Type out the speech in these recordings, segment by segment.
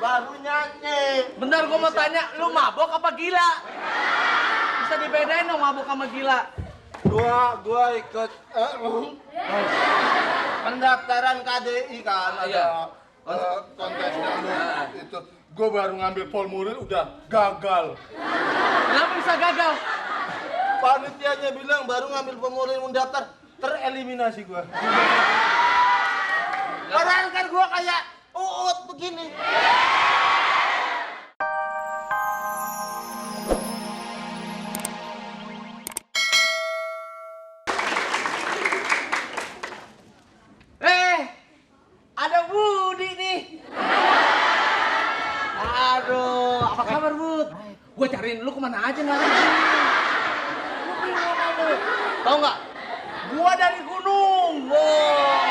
baru nyanyi. Bentar, gua mau tanya, lu mabok apa gila? Bisa dibedain dong mabok sama gila. Gua ikut pendaftaran KDI kan ada kontes dangdut itu. Gua baru ngambil formulir udah gagal. Kenapa bisa gagal? Panitianya bilang baru ngambil formulir mendaftar tereliminasi gua. Padahal kan gua kayak uut begini. Ada Budi nih. Aduh, apa kabar Bud? Gua cariin lu kemana aja nggak ada. Tahu nggak? Gua dari gunung. Wow.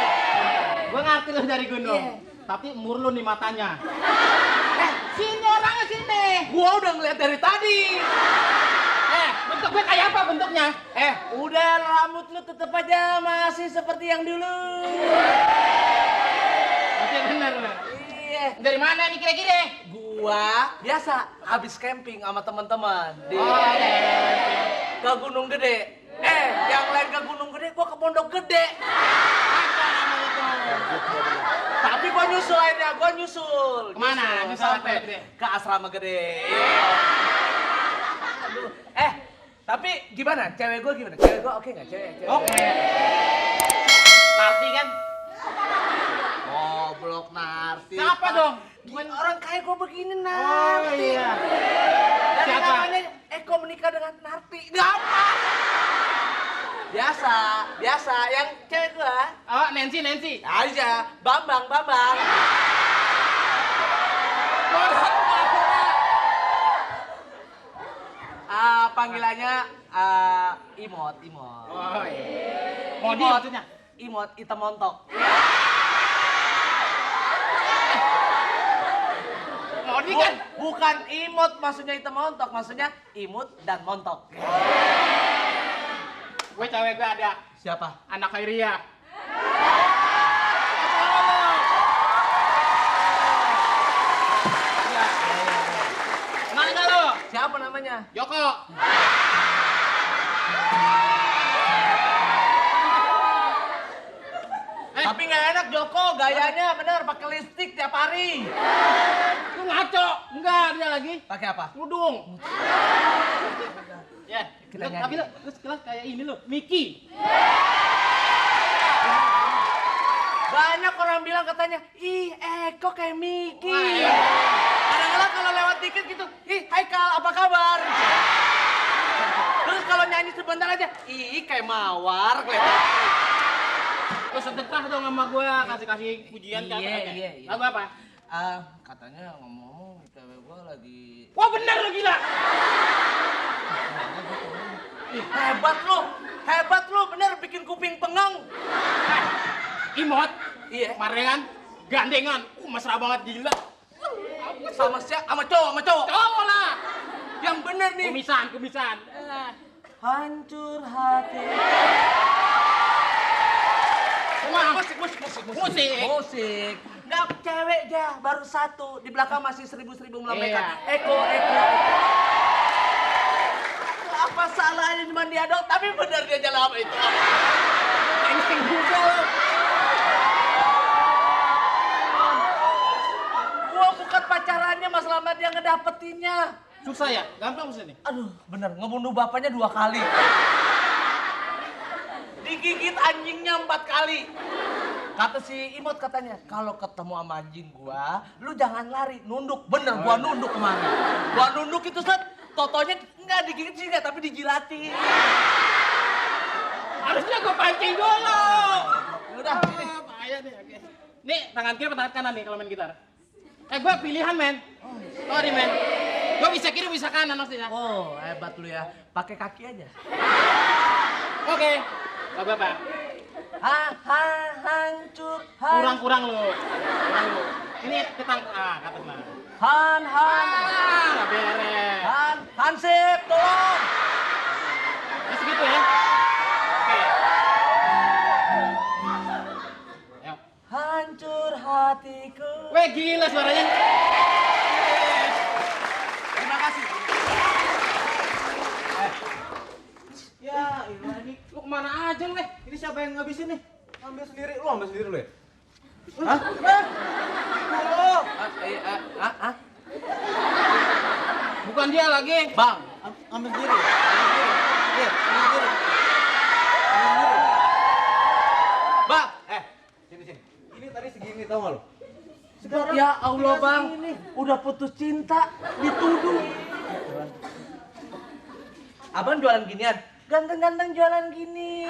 Gua ngerti lu dari gunung. Tapi umur lu nih matanya. Sini orangnya sini. Gua udah ngeliat dari tadi. Bentuk gue kayak apa bentuknya? Udah rambut lu tetep aja masih seperti yang dulu. Oke bener. Iya. Dari mana nih kira-kira? Gua biasa habis camping sama teman-teman di ke Gunung Gede. Yang lain ke Gunung Gede, gua ke Pondok Gede. Apa nama itu? Tapi gua nyusul aja, gua nyusul. Kemana? Nyusul Sampai Gede? ke Asrama Gede. Aduh. Tapi gimana? Cewek gua gimana? Cewek gua oke nggak? Cewek. Oke. Narti kan? Goblok Narti. Siapa dong? Bukan orang kaya gua begini Oh Narti. iya. Dari Siapa? namanya Eko menikah dengan Narti. Apa? Biasa. Yang cewek gua. Oh Nancy. Aja, Bambang. Panggilannya Imot. Oh iya. Modi maksudnya? Imot, hitam montok. Modi kan? Bukan imot maksudnya hitam montok, maksudnya imut dan montok. Gue cewek gue ada. Siapa? Anak Khairia. Kenal nggak lo? Siapa namanya? Joko. Tapi nggak enak Joko, gayanya bener pakai lipstik tiap hari. Lu ngaco. Enggak, dia lagi. Pakai apa? Kerudung. Ya, Kita nyanyi. tapi lu sekelas kayak ini lo, Miki. Banyak orang bilang katanya, ih Eko kayak Miki. Wah, iya. Kadang-kadang kalau lewat dikit gitu, ih Haikal apa kabar? Terus kalau nyanyi sebentar aja, ih kayak Mawar kelihatan. Lu sedekah dong sama gua, kasih pujian kan? Iya. Lagu apa? Katanya ngomong-ngomong cewek gua lagi. Wah bener lu gila. Hebat lu, bener bikin kuping pengong. Imot. Iya. Kemarin kan gandengan. Mesra banget gila. Sama siapa? Sama cowok. Cowok lah. Yang bener nih. Kumisan. Hancur hati. Musik. Nggak cewek ya, baru satu. Di belakang masih seribu melambaikan. Iya. Eko. Apa salahnya cuma dia dong? Tapi bener dia jalan apa itu. Ini juga loh. Gua bukan pacarannya, Mas Lama dia ngedapetinnya. Susah ya? Gampang maksudnya nih? Aduh, bener ngebunuh bapaknya 2 kali. Digigit anjingnya 4 kali. Kata si Imot katanya, kalau ketemu sama anjing gua, lu jangan lari, nunduk. Bener, gua nunduk kemarin. Gua nunduk itu set, totonya enggak digigit sih enggak, tapi dijilati. Harusnya gua pancing dulu. Udah, sini. Bahaya deh, oke. Nih, tangan kiri atau tangan kanan nih kalau main gitar? Gua pilihan, men. Sorry, men. Gua bisa kiri, bisa kanan maksudnya. Oh, hebat lu ya. Pakai kaki aja. Oke. Lagu apa? Hancur. Kurang lu. Ini ketang kata lah. Nggak beres. Hansip, tolong. Ya segitu ya. Oke. Ayo. Hancur hatiku. Weh gila suaranya. siapa yang ngabisin nih? Ambil sendiri, lu ambil sendiri lu ya? Hah? Bukan dia lagi. Bang, Ambil sendiri. Iya, ambil sendiri. Ambil sendiri. Bang. Sini. Ini tadi segini tau gak lu? Sekarang Ya Allah tinggal bang, segini. udah putus cinta, dituduh. Abang jualan ginian? Ganteng-ganteng jualan gini.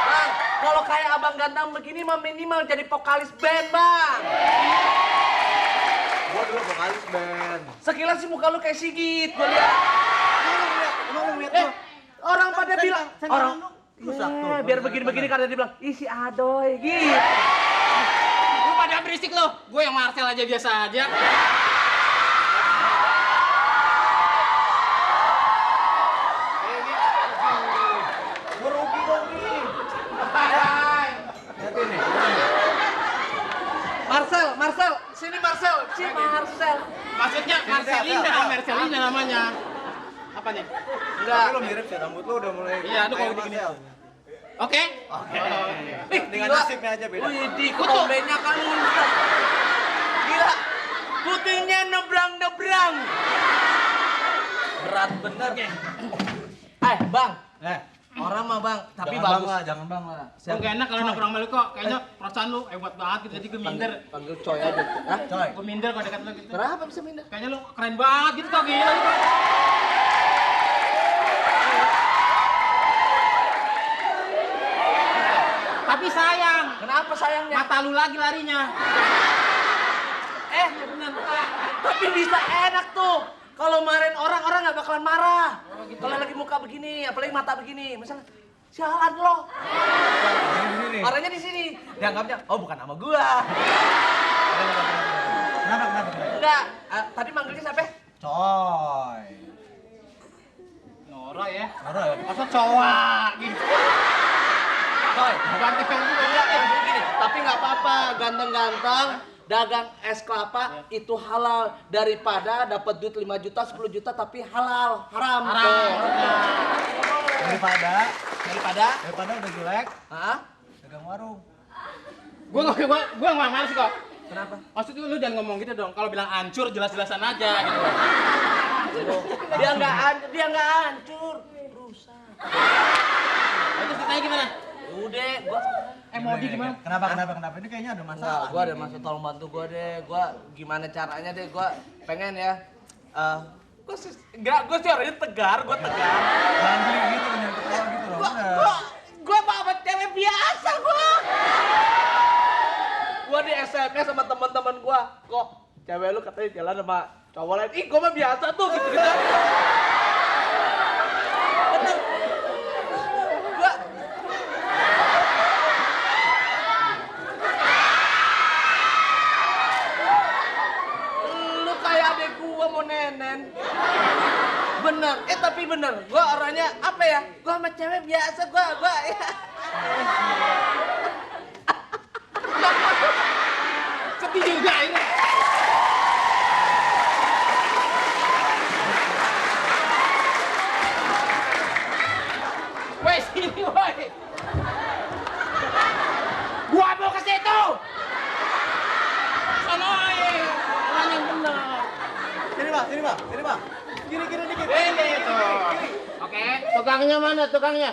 Bang, kalau kayak abang ganteng begini mah minimal jadi vokalis band bang. Gua dulu vokalis band. Sekilas sih muka lu kayak Sigit, gua lihat. Emang lu lihat gua? Orang pada bilang, orang rusak tuh. biar begini-begini karena dia bilang, isi adoy, gitu. Lu pada berisik lo. Gue yang Marcel aja biasa aja. Gua rugi dong nih. Lihat ini. Marcel, sini Marcel, si Marcel. Maksudnya Marcelina namanya. Apa nih? Tapi lu mirip sih, rambut lu udah mulai. Iya, aduh kalau kayak gini. Marcel. Oke. Dengan Gila. nasibnya aja beda. Wih, di komennya kan muncul. Gila, putihnya nebrang-nebrang. Berat bener. Bang. Orang mah bang, tapi Jangan bagus. jangan bang lah. Gue gak enak kalau nongkrong sama lu kok. Kayaknya perasaan lu hebat banget gitu. Jadi gue minder. Panggil coy aja. Hah? Coy. Gue minder kalau dekat lu gitu. Kenapa bisa minder? Kayaknya lu keren banget gitu kok. Gila lu kok. Tapi sayang. Kenapa sayangnya? Mata lu lagi larinya. Bener. Tapi bisa enak tuh. Kalau marahin orang nggak bakalan marah. Kalau lagi muka begini, apalagi mata begini, misalnya sialan lo. Marahnya di sini. Dianggapnya, oh bukan nama gua. Kenapa? Enggak, tadi manggilnya siapa? Coy. Nora ya. Nora ya? Masa cowok gitu. Coy, Ganteng juga. enggak, begini. Tapi nggak apa-apa, ganteng-ganteng. Dagang es kelapa itu halal daripada dapat duit 5 juta, 10 juta tapi haram. Tuh. Daripada udah jelek, Hah? dagang warung. Gua nggak males kok. Kenapa? Maksudnya lu jangan ngomong gitu dong. Kalau bilang hancur jelas-jelasan aja gitu. Dia nggak hancur, rusak. Terus ditanya gimana? Udah, gua Modi gimana? Kenapa? Ini kayaknya ada enggak, masalah. gua ada maksud tolong bantu gua deh. Gua gimana caranya deh, gua pengen ya. Gua sih orangnya tegar, gua tegar. Jangan gini gitu, jangan ketawa gitu loh. Udah. Gua bawa cewek biasa gua. Gua di SMS sama teman-teman gua, kok cewek lu katanya jalan sama cowok lain. Ih, gua mah biasa tuh gitu-gitu. Bener. Gua lu kayak adek gua mau nenen. Bener, tapi bener. Gua orangnya apa ya? Gua sama cewek biasa, gua ya. Sedih juga ini. Woi, sini woi. Gua mau ke situ. Sono orang yang benar. Sini Pak. Gini dikit. Ini tuh. Oke, tukangnya mana tukangnya?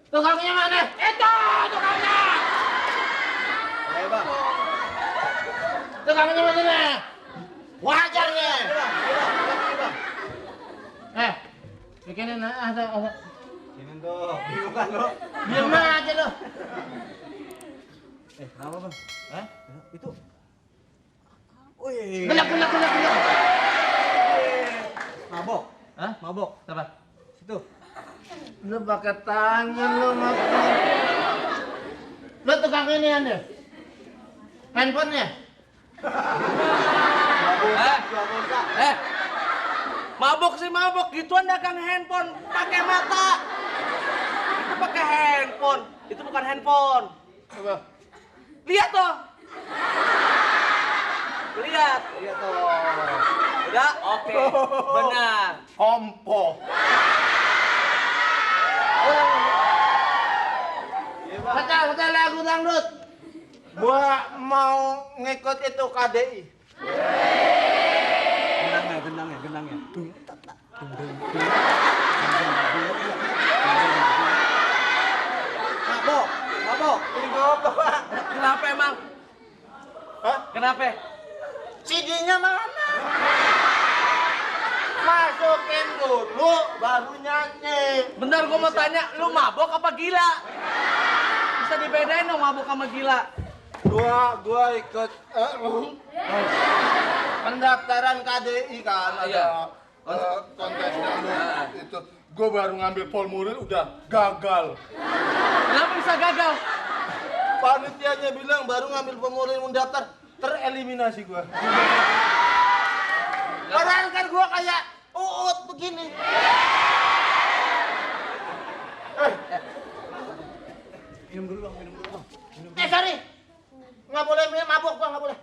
Tukangnya mana? Itu tukangnya. Ayo Bang. Tukangnya mana nih? Wajarnya. Bikinin ada. Sini tuh. Bingung kan lo? Diam aja lo. Kenapa Bang? Itu. Wih. Gelap. Mabok. Hah? Mabok. Apa? Situ. Lu pakai tangan lu makan. Lu tukang ini anda? Handphonenya? Mabok sih mabok, gituan dagang handphone, pakai mata. Itu pakai handphone, itu bukan handphone. Coba. Lihat toh. Lihat. Udah, oke. Benar. Kompo. setel lagu dangdut. Gua mau ngikut itu KDI. Gendangnya. Mabok. Ini gua Pak. Kenapa emang? Hah? Kenapa? CD-nya mana? Masukin dulu baru nyanyi. Bentar gua mau tanya, lu mabok apa gila? Bisa dibedain dong mabok sama gila. Gua ikut pendaftaran KDI kan Iya. ada kontes dangdut itu. Gua baru ngambil formulir udah gagal. Kenapa bisa gagal? Panitianya bilang baru ngambil formulir mendaftar tereliminasi gua. Padahal kan gua kayak Uut begini. Minum dulu bang. Sorry. Nggak boleh mabok gua, nggak boleh.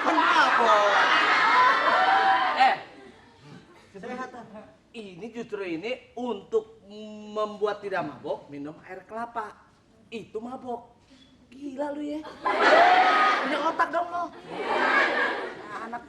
Mabok. Ini justru ini untuk membuat tidak mabok, minum air kelapa. Itu mabok. Gila lu ya. Punya otak dong lo. Anak.